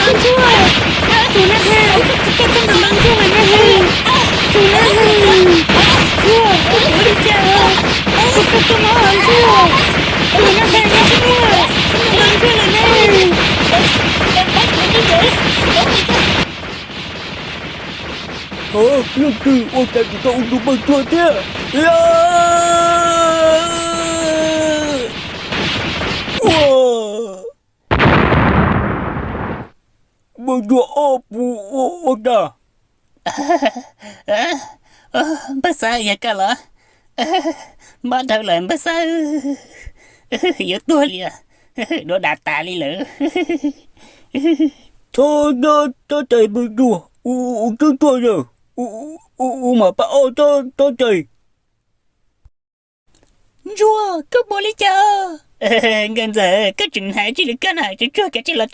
Ntsuag, tus nab he, koj txhob ntaus ntsuag lawm nab he. Tus nab he, ntsuag, koj puas ua li cas? Tus koj koj mob lawm ntsuag. Tus nab he, ntsuag, txhob ntaus ntsuag lawm nab. Leej twg ua cas tsis tau ua tus npawg ntsuag thiab? Ua, npawg ntsuag ob pus ua cas? Npawg Xab, yog koj los? Mob dhau lawm npawg Xab, yuav tuag li, duav dav tas li lawm. Txhob nyob txhob cais npawg ntsuag, ua tsuag tsuag yawg, ua mas pab ob txhob cais. Ntsuag, koj puas li cas? Nkawd ntxawm, koj tseem hais tsis li koj na, tsuag tsuag kav tsij los